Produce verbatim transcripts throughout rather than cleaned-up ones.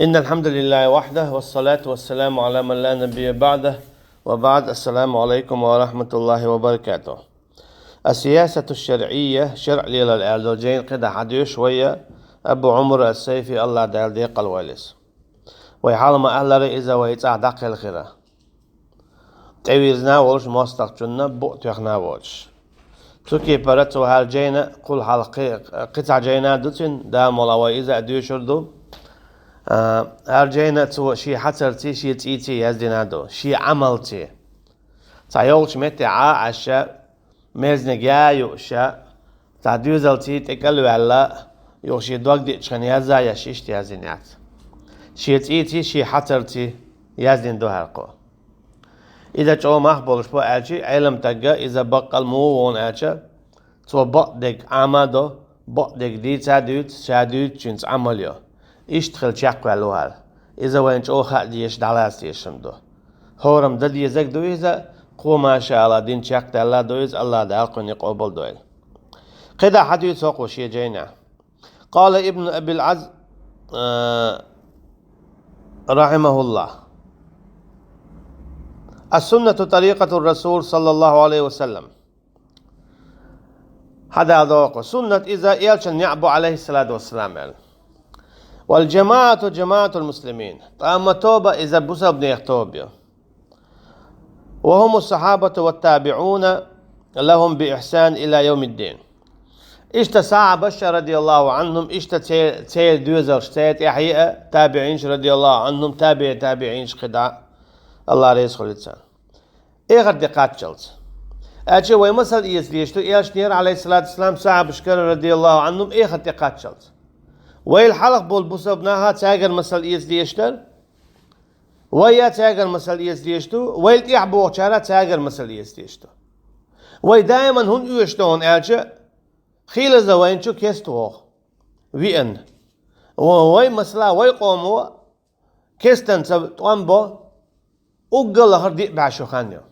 إن الحمد لله وحده، والصلاة والسلام على من لا نبي بعده، وبعد، السلام عليكم ورحمة الله وبركاته. السياسة الشرعية, шарӀ лелар аьлла долу жайна кхидӀа хьадоьшу вай Абу Ӏумар ас-Сайфи, АллахӀ Дала декъал войла иза. Вай хьалха ма-аллара, иза вай цӀахь дӀакхелхира. ТӀевирзина волуш мостагӀчунна букъ тоьхна воцуш. Цу кепара цо хӀара жайна, кхул хьалха кхи-, кхин цхьа жайна ду цуьнан, Дала мукъ лахь вай иза а доьшур ду. А, хӀара жайна цо шен хьацарций, шен цӀийций яздина ду, шен Ӏамалций. Цхьа йолчу меттехь Ӏа а Ӏаш, мерзаниг я а юуш, цхьа доьзалций тӀекӀел а ваьлла, юха шен дог диъчхьана язъеш иштта яздина яц. Шен цӀийций, шен хьацарций яздина ду хӀара кхо. Иза чӀогӀа мах болуш бу аьлча, Ӏелам тагга иза баккъал муха ву аьлча, цо бакъдерг Ӏама а до, бакъдерг дийца а дуьйцу, ша дуьйцучуьнца Ӏамал йо. Иштта хила чекхваьлла ву хӀара. Иза вайна чӀогӀа хаа дезаш, дӀалаца дезаш хӀума ду. ХӀораммо дан дезарг ду иза, кхо, машаАллахӀ, дин чекхдаьлла ду иза, АллахӀ Дала кхуьнан къобал дойла. КхидӀа хьадуьйцу хӀокхо шен жайнахь. قال ابن أبي العز, а, رحمه الله: السنة طريقة الرسول صلى الله عليه وسلم. Хьадала доху, суннат иза элчан неӀ бу, Ӏалайхиссалату вассалам, аьлла. والجماعة جماعة المسلمين. Ткъа амма тоба иза бусалбанех тоба ю. وهم الصحابة والتابعون لهم بإحسان إلى يوم الدين. Иштта сахьабаш, радияллаху Ӏанхум, иштта церан, церан доьзалш, церан тӀаьхье а табиӀинаш, радияллаху Ӏанхум, табиӀи табиӀинаш кхидӀа, АллахӀ реза хуьлда царна. Эхарт тӀе кхаччалц. Аьлча вай масал эца дезаш ду, элчанера, Ӏалайхиссалату вассалам, сахьабашкара, радияллаху Ӏанхум, эхарт тӀе кхаччалц. Вайл хьалха болу бусалба наха цаьргара масал эца дезаш дара. Вай а цаьргара масал эца дезаш ду, вайл тӀаьхьа бохучара цаьргара масал эца дезаш ду. Вай даиман хӀунда оьшу ду хьуна аьлча, хийлаза вайна чу кеста вогӀу, виъна. Ва-, вай, масала, вай къомо кестанца тӀом бо, уггар лахара диъ бӀе шо хан ю.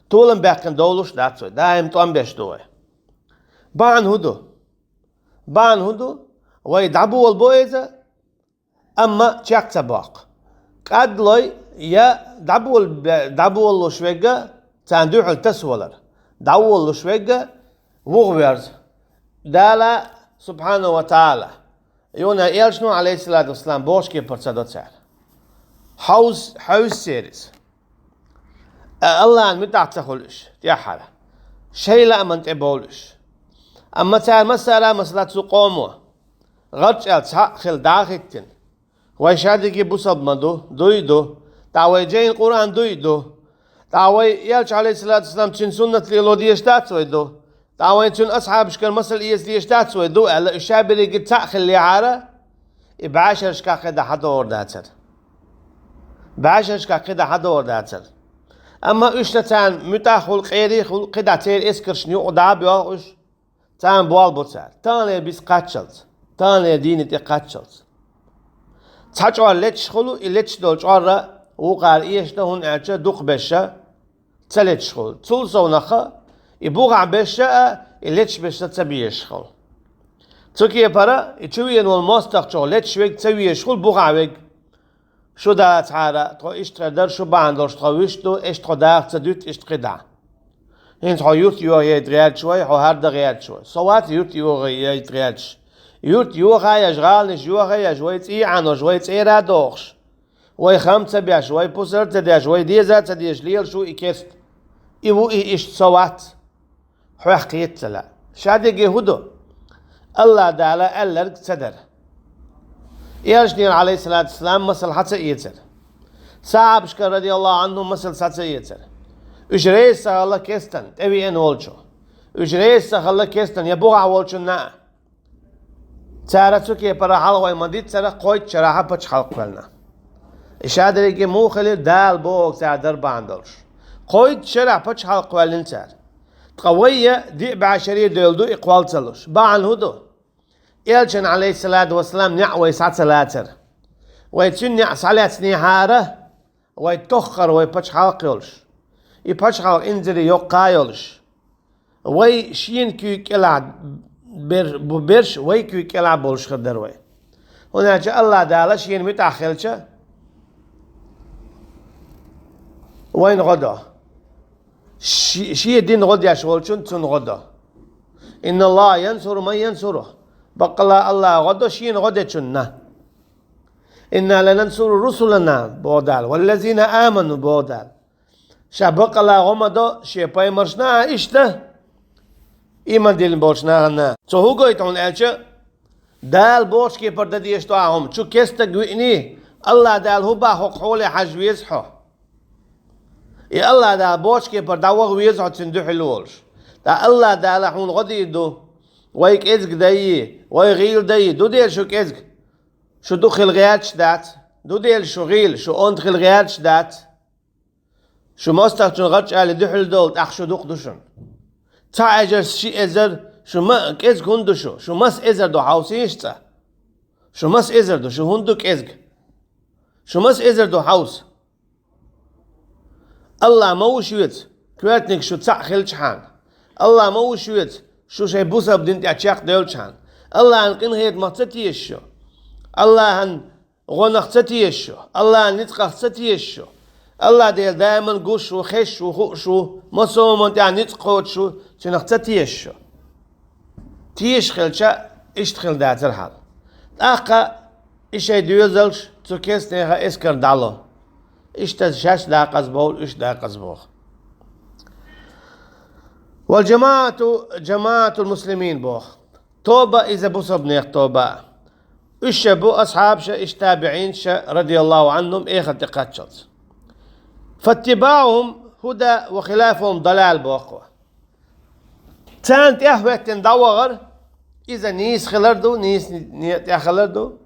Толам баьккхина довлуш дац вай, даим тӀом беш ду вай. Бахьана хӀун ду? Бахьана хӀун ду? Вай дӀаболабо иза, амма чекх ца боккху. КӀадлой я дӀабола-, дӀаболалуш верг а царна дуьхьал тасавалар. ДӀаволалуш верг а вуха верза. Дала, субхьанаху ва тагӀала, юха а элчано, Ӏалайхиссалату вассалам, бохучу кепара ца до цара. Хьовз-, хьовза церан иза. А, АллахӀан муьтӀахь ца хуьлу уьш тӀаьххьара. Шайн лааман тӀе бовлу уьш. Амма цара массара а, масала, цу къомо гӀарчӀ аьлла цхьаъ хилла дӀа а хӀиттина, вай шадерриге бусалба ма ду, дуй а ду. ТӀаккха вай жайна Къуръан дуй а ду. ТӀаккха вай элча, Ӏалайхиссалату вассалам, цуьнан суннат лело дезаш дац вай ду. ТӀаккха вайн цуьнан асхьабашкара масал эца дезаш дац вай ду аьлла, уьш шаберриге цхьаъ хиллехьара, и бӀешерашкахь кхидӀа хьадогӀур дацара. БӀешерашкахь кхидӀа хьадогӀур дацара. Амма уьш дан царна муьтӀахь а хуьлу, къера а хуьлу, кхидӀа церан эскаршна юкъа дӀа а боьлху уьш, царна болабо цара. Таханлера биса кхаччалц, таханлера дийна тӀе кхаччалц. Цхьа чӀор леташ хуьлу, и леташ долу чӀор а вукхара эшна, хӀунда аьлча дукхахберш ца леташ хуьлу. Цул совнаха и бухахь берш а, и леташ берш ца безаш хуьлу. Цу кепара и чу веана волу мостагӀчо леташ верг ца везаш хуьлу, бухахь верг. Шу дацахьара, тхо иштта хир дара, шу бахьана долуш тхо вуьшта ду, аша тхо даха ца дуьту иштта кхидӀа. ХӀинца хьо юрт йохаяйта гӀерташ вай, хьо хӀара дан гӀерташ вай. Со вац юрт йохаяйта гӀерташ. Юрт йоха а еш, гӀаланаш йоха а еш, вай цӀий а Ӏанош, вай цӀера а дохуш, вай хам ца беш, вай пусар а ца деш, вай деза а ца дезаш лелаш ву и керста. И ву и иштта, со вац. Хьох кхета ца лаьа. Шадерриге хӀун ду? АллахӀ Дала аьлларг ца дара. Элчанера, Ӏалайхиссалату вассалам, масал хьа ца эцара. Сахьабашкара, радияллаху Ӏанхум, масал схьа ца эцара. Уьш реза ца хилла кестан, тӀевеана волчо. Уьш реза ца хилла кестан я бухахь волчунна а. Цара цу кепара хьалха вай ма-дийццара кхойтта шарахь пачхьалкх кхоьллина. И шадерриге муха хилира, Дала бохург цара дар бахьана долуш. Кхойтта шарахь пачхьалкх кхоьллина цара. Ткъа вай а диъ бӀе шаре девлла ду и кхолла ца луш. Бахьана хӀун ду? Элчан, Ӏалайхиссалату вассалам, неӀ вай схьа ца лацара. Вай цуьнан неӀ схьалаьцнехьара, вай тоххара вай пачхьалкх йолуш, и пачхьалкх инзаре йоккха а йолуш, вай шена куьйга кӀелахь бер-, бу берш вай куьйга кӀелахь болуш хир дара вай. ХӀунда аьлча АллахӀ Дала шена муьтӀахь хилча, вайна гӀо до. Ши-, шен дин гӀо деш волчунна цунна гӀо до. «Инна Аллаха янсуру ман янсуру». Баккъалла АллахӀа гӀо до шена гӀо дечунна. «Инна ланансуру русулана», боху Дала, «валлазина аману», боху Дала. Ша баккъалла гӀо ма до шен пайхамаршна а иштта, ийман диллина болчу нахана. Цо хӀун гойту хьуна аьлча, Дала бохучу кепара дан дезаш ду ахьа хӀума. Чу кестаг виъний, АллахӀ Дала хӀун боху хӀокху хьоле хьажа веза хьо. И АллахӀ Дала бохучу кепара дӀаваха веза хьо цуьнан дуьхьал волуш. ТӀаккха АллахӀ Дала хьуна гӀо дийр ду. Вай кӀезиг дайи, вай гӀийла дайи, ду дела шу кӀезиг? Шу дукха хила гӀерташ дац. Ду дела шу гӀийла, шу онда хила гӀерташ дац. Шу мостагӀчун гӀарчӀ али дуьхьал долу, тӀаккха шу дукха ду шуна. Цхьа эзар, ши эзар, шу ма кӀезиг хӀунда ду шу? Шу маса эзар ду хьовсийша цкъа? Шу маса эзар ду, шу хӀунда ду кӀезиг? Шу маса эзар ду хьовса? АллахӀ ма ву шуьца, коьртаниг шу цхьаъ хилчхьана. АллахӀ ма ву шуьца, шу шайн бусалба дин тӀехь чекхдевлчхьана. АллахӀан къинхетамах ца теша шу? АллахӀан гӀонах ца теша шу? АллахӀан ницкъах ца теша шу? АллахӀ Дела даиман гуш ву, хезаш ву, хууш ву, массо а хӀуманна тӀехь ницкъ кхочуш ву, цуьнах ца теша шу? Теша хилча, иштта хила дацара хьал. ТӀаккха и шайн доьзалш цу кестнеха эскар дӀало. Иштта шаьш дакъазбовлу, уьш дакъазбоху. Вал жамаату, жамаатул муслимин боху. Тоба иза бусалбанех тоба. Уьш ша бу асхьабаша, иштта табиӀинша, радияллаху Ӏанхум, эхарт тӀе кхаччалц. «ФаттибаӀухум худа ва хилафухум далал», боху. Царна тӀаьхьахӀоьттина дӀавахар, иза нийса хилар ду, нийса некъа тӀехь хилар ду.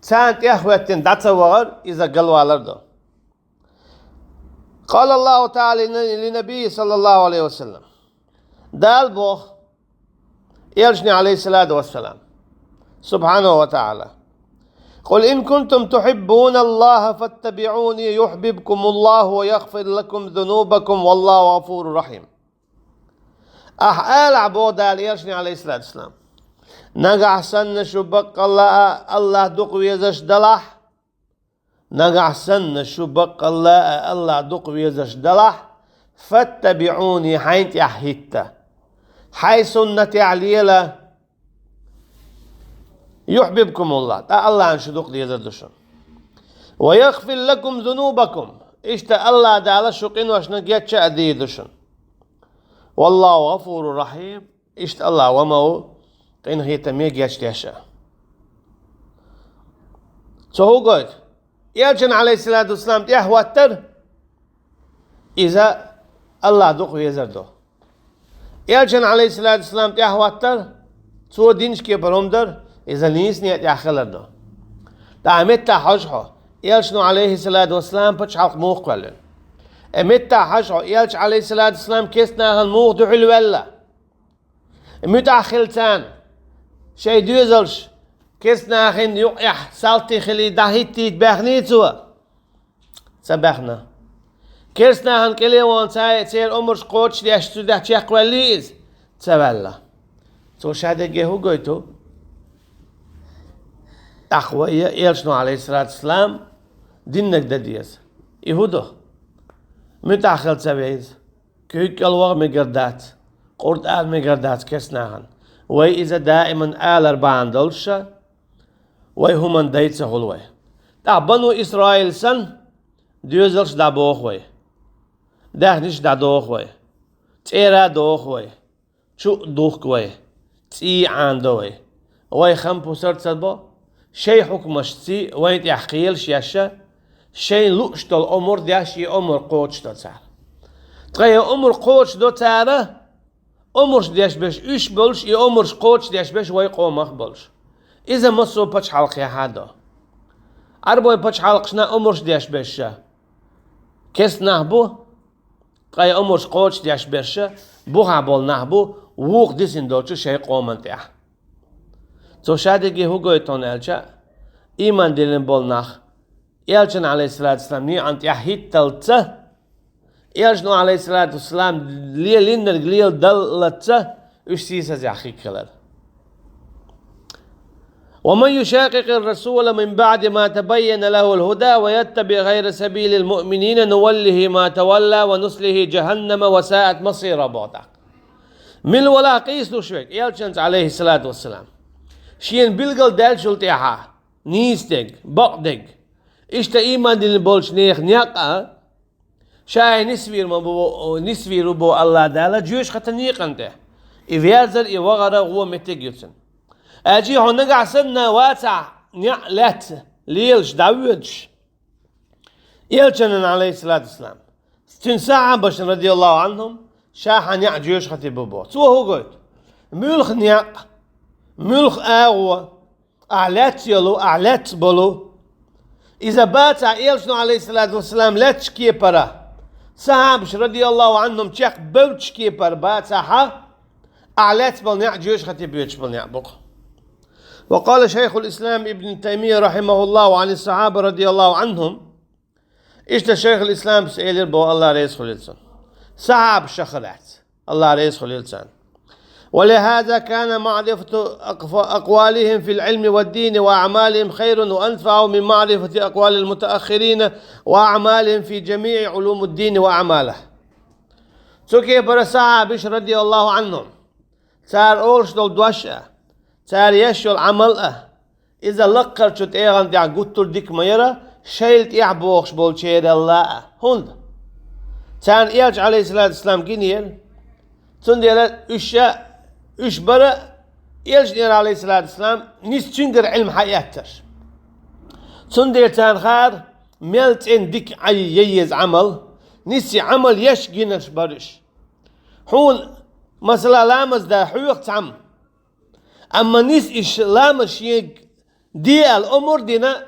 Царна тӀаьхьахӀоьттина дӀа ца вахар, иза галвалар ду. Къала Аллаху ТаӀала ли набий саллаллаху Ӏалайхи ва саллам. Дала боху, Элчане, Ӏалайхиссалату вассалам, субхьанаху ва таӀала: «Къул ин кунтум тухьиббуналлаха фаттабиӀуни юхьбибкумуллаху ва ягъфир лакум зунубакум, валлаху гъафурур рахьим». Ахьа алахь, боху Дала Элчане, Ӏалайхиссалату вассалам, нагахь санна шу баккъалла а АллахӀ дукха везаш далахь, нагахь санна шу баккъалла а АллахӀ дукха везаш далахь, фаттабиӀуни, хьайн тӀаьхьа хӀитта. Хьайн суннатехь лела, юхьбибкумуллах, тӀаккха АллахӀана шу дукха дезар ду шуна. Ва ягъфир лакум зунубакум, иштта АллахӀ Дала шу къиношна гечча а дийр ду шуна. Валлаху гъафурур рахьим, иштта АллахӀ ва ма ву, къинхетаме гечдеш а. Цо хӀун гойту? Элчана, Ӏалайхиссалату вассалам, тӀаьхьахӀоттар, иза АллахӀ дукха везар ду. Элчана, Ӏалайхиссалату вассалам, тӀаьхьахӀоттар, цо динчу кепара хӀума дар, иза нийса некъа тӀехь хилар ду. ТӀаккха меттахь хьожа хьо, Элчано, Ӏалайхиссалату вассалам, пачхьалкх муха кхоьллина? Э, меттахь хьажа хьо, Элча, Ӏалайхиссалату вассалам, кестнахана муха дуьхьал ваьлла? МуьтӀахь хила царна, шайн доьзалш кестнахин юкъехь салтий хилий дӀахӀиттийта баьхний цо? Ца баьхна. Керстанахана кӀеле а вахана, церан омраш кхочушдеш, цу тӀехь чекхваьллий иза? Ца ваьлла. Цо шадерриге хӀун гойту? ТӀаккха вай а Элчано, Ӏалайхиссалату вассалам, диннарг дан деза. И хӀун ду? МуьтӀахь хила ца веза. Куьйга кӀел ваха мегар дац, къурд ала мегар дац керстанахана. Вай иза даиман алар бахьана долуш ша, вай хӀуманна дай ца хуьлу вай. ТӀаккха Бану Исраил санна, доьзалш дӀабоху вай, даьхнаш дӀадоху вай, цӀера а доху вай, чу а духку вай, цӀий а Ӏанадо вай. Вай хам-пусар ца бо, шайн хьукмашций вайн тӀехь кхелаш еш а, шайна лууш долу омра деш, и омра кхочушдо цара. Ткъа и омра кхочушдо цара, омраш деш берш уьш болуш, и омраш кхочушдеш берш вай къомах болуш. Иза массо а пачхьалкхехь а до. Ӏарбойн пачхьалкхашна омраш деш берш а керста нах бу, ткъа и омраш кхочушдеш берш а бухахь болу нах бу, вукху дисина долчу шайн къоман тӀехь. Цо шадерриге хӀун гойту аьлча, ийман диллина болу нах, Элчан, Ӏалайхиссалату вассалам, некъан тӀехь хӀитталц, Элчано, Ӏалайхиссалату вассалам, лелиннарг леладаллалц, уьш сийсазехь хиг хилар. ومن يشاقق الرسول من بعد ما تبين له الهدى ويتبع غير سبيل المؤمنين نوله ما تولى ونصله جهنم وساءت مصيرا, боху тӀаккха. Мила валахь къийсалуш верг, элчанца, Ӏалайхиссалату вассалам, шена билгал даьллачул тӀаьхьа, нийса дерг, бакъ дерг, иштта ийман дина болчу нехан некъ а, ша и нисвийр ма бу, нисвийр ву боху Аллах Дала, жоьжахатин некъан тӀе. И верзар, и вахара гӀо меттиг ю цуьнан. Аьлча хьо нагахь санна вацахь, неӀ лаьцна лелаш дӀавоьдуш, элчанан, Ӏалайхиссалату вассалам, цуьнан сахьабашна, радияллаху Ӏанхум, ша хьан неӀ жоьжахати бу боху. Цо хӀун гойту? Муьлха некъ, муьлха агӀо, ахь лаьцна йолу, ахь лаьцна болу. Иза бацахь, элчано, Ӏалайхиссалату вассалам, лаьцначу кепара, сахьабаш, радияллаху Ӏанхум, чекх бевддачу кепара бацахь, ахь лаьцна болу неӀ жоьжахати боьдуш болу некъ бу-кх. وقال شيخ الإسلام ابن تيمية رحمه الله عن الصحابة رضي الله عنهم. Иштта Шайхул Ислама элира боху, Аллах реза хуьлийла цунна, сахьабашах лаьцна, Аллах реза хуьлийла царна: ولهذا كان معرفة أقف-، أقوالهم في العلم والدين وأعمالهم خير وأنفع من معرفة أقوال المتأخرين وأعمالهم في جميع علوم الدين وأعماله. Цу кепара сахьабаш, радияллаху Ӏанхум, цара олуш долу дош а, цара еш йолу Ӏамал а, иза лакхарчу тӀегӀан тӀехь гуттар а дика ма яра, шайла тӀехь бохуш болчералла а. ХӀунда? Царна элча, Ӏалайхиссалату вассалам, гинера. Цундела уьш а, уьш бара элчанера, Ӏалайхиссалату вассалам, нис цуьнгара Ӏилма хьаэцнарш. Цундела царна хаар мел цӀена дика Ӏай ян еза Ӏамал, нис и Ӏамал еш гинарш бара уьш. Хьуна, масала, ламаз дан хьоьху цхьамма. Амма нис и ш-, ламаз шега де аьлла омра а дина,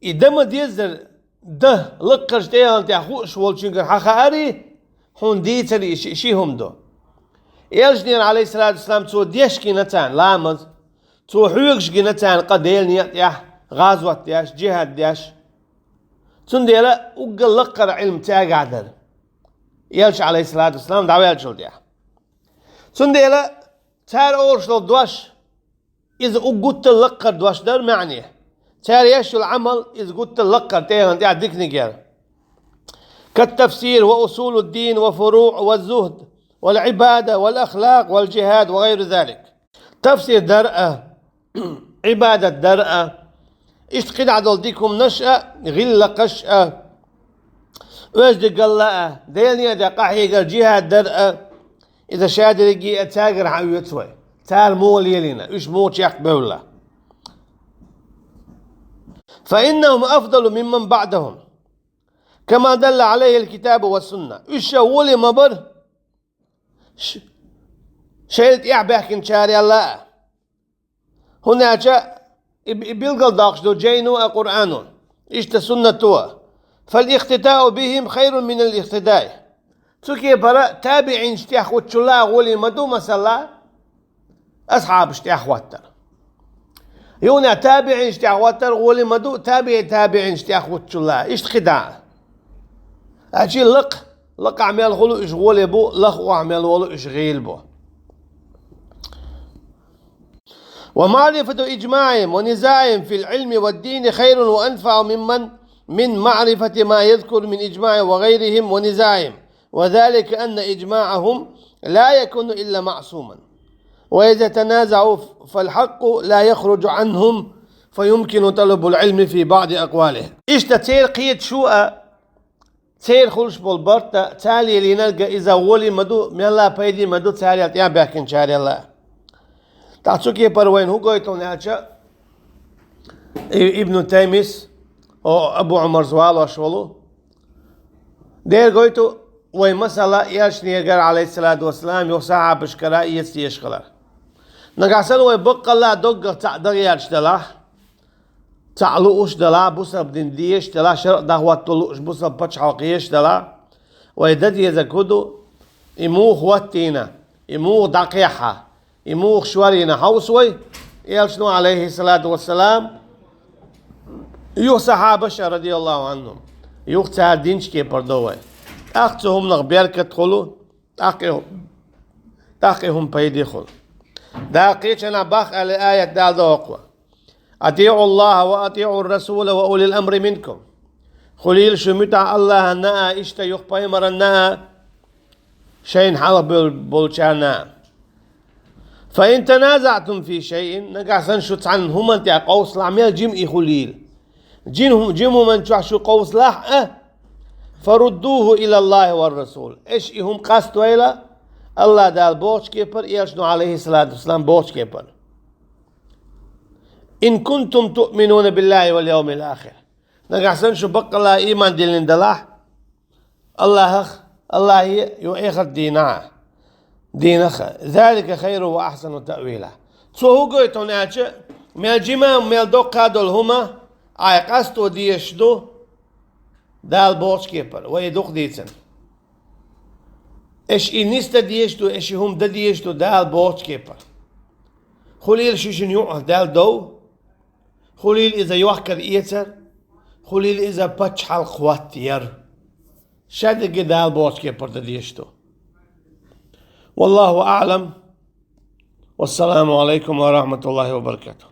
и дан ма-деззара дан лакхарчу тӀегӀан тӀехь хууш волчуьнгара хьан хаарий, хьуна дийцарий и ши, ши хӀума ду. Элчанера, Ӏалайхиссалату вассалам, цо деш гина царна ламаз, цо хьоьгуш гина царна къа Делан некъа тӀехь, гӀазот деш, джихад деш. Цундела уггар лакхара Ӏилма цаьргахь дара, элча, Ӏалайхиссалату вассалам, дӀаваьллачул тӀехь. Цундела цара олуш долу дош, иза уггар гуттар а лакхара дош дара маьӀне. Цара еш йолу Ӏамал, иза гуттар а лакхара тӀегӀан тӀехь диканиг яра. كالتفسير وأصول الدين وفروع والزهد والعبادة والأخلاق والجهاد وغير ذلك. Тафсир дар а, Ӏибадат дар а, иштта кхидӀа долу дика хӀуманаш а, гӀиллакхаш а, оьздангалла а, Делан некъа тӀехь къахьегар, джихад дар а, иза ша дерриге а цаьргара хьаоьцу вай. Цара муха лелийна, уьш муха чекхбевлла. فإنهم أفضل ممن بعدهم، كما دل عليه الكتاب والسنة. Уьш ша гӀоле ма бара ш-, шайла тӀехь баьхкинчарел а. ХӀунда аьлча и, и билгалдоккхуш ду жайно а, Къуръано, иштта суннато а. فالاقتداء بهم خير من الاقتداء. Цу кепара табиӀинаш тӀехь хӀуттучул а гӀоле ма ду, масала, асхьабаш тӀехь хӀоттар. Юна табиӀинаш тӀехь хӀоттар гӀоле ма ду, табиӀи табиӀинаш тӀехь хӀуттучул а. Иштта кхидӀа. Ачи лакха, лакхахь мел хуьлу уьш гӀоле бу, лаха охьа мел волу уьш гӀийла бу. ومعرفة إجماعهم ونزاعهم في العلم والدين خير وأنفع ممن، من معرفة ما يذكر من إجماع وغيرهم ونزاعهم، وذلك أن إجماعهم لا يكون إلا معصوما، وإذا تنازعوا فالحق لا يخرج عنهم، فيمكن طلب العلم في بعض أقوالهم. Иштта церан кхеташо а, церан хуьлуш болу барт а, цара лелийнарг а иза гӀоле ма ду, мелла а пайде ма ду царел тӀехь баьхкинчарел а. ТӀаккха цу кепара вайна хӀун гойту аьлча, и-, Ибн Таймис, о, Абу Ӏумарс валош волу, дера гойту вай масала элчанегара, Ӏалайхиссалату вассалам, юха сахьабашкара а эца дезаш хилар. Нагахь санна вай баккъалла а доггах цхьаъ дан гӀерташ делахь, цхьаъ лууш делахь, бусалба дин дезаш делахь, шарӀ дӀахӀотто лууш, бусалба пачхьалкх езаш делахь, вай дан дезарг хӀун ду, и муха хӀоттийна, и муха дӀакхехьа, и муха шорйина хьовса вай, элчано, Ӏалайхиссалату вассалам, юха сахьабаш а, радияллаху Ӏанхум, юха цара динчу кепара до вай. ТӀаккха цу хӀуманах беркат хуьлу, тӀаккха и хӀу-, тӀаккха и хӀума пайде хуьлу. Дала кхечанхьа бах аьлла аят Дала доху. أطيعوا الله وأطيعوا الرسول وأولي الأمر منكم. Хуьлийла шу муьтӀахь АллахӀана а, иштта юха пайхамарана а, шайна хьалха бел-, болчарна а. فإن تنازعتم في شيء, нагахь санна шу цхьана хӀуманна тӀехь къовсалахь, мел жима и хуьлийла. Жин хӀу-, жима хӀуманна чохь шу къовсалахь а, فردوه إلى الله والرسول. Эш и хӀума къастойла АллахӀ Дала бохучу кепара, Элчано, عليه الصلاة والسلام, бохучу кепара. إن كنتم تؤمنون بالله واليوم الآخر. Нагахь санна шу баккъалла ийман диллина далахь АллахӀах, АллахӀе, юха эхарт дийнахь, дийнах а. ذلك خير وأحسن تأويلا. Цо хӀун гойту хьуна аьлча, мел жима, мел доккха долу хӀума, Ӏай къасто дезаш ду, Дала бохучу кепара, вай дукха дийцина. Эш и нисдан дезаш ду, эш и хӀума дан дезаш ду, Дала бохучу кепара. Хуьлийла шу шуна юкъахь даьлла дов, хуьлийла иза йохкар-эцар, хуьлийла иза пачхьалкх хӀоттаяр. Ша дерриге Дала бохучу кепара дан дезаш ду. والله أعلم. والسلام عليكم ورحمة الله وبركاته.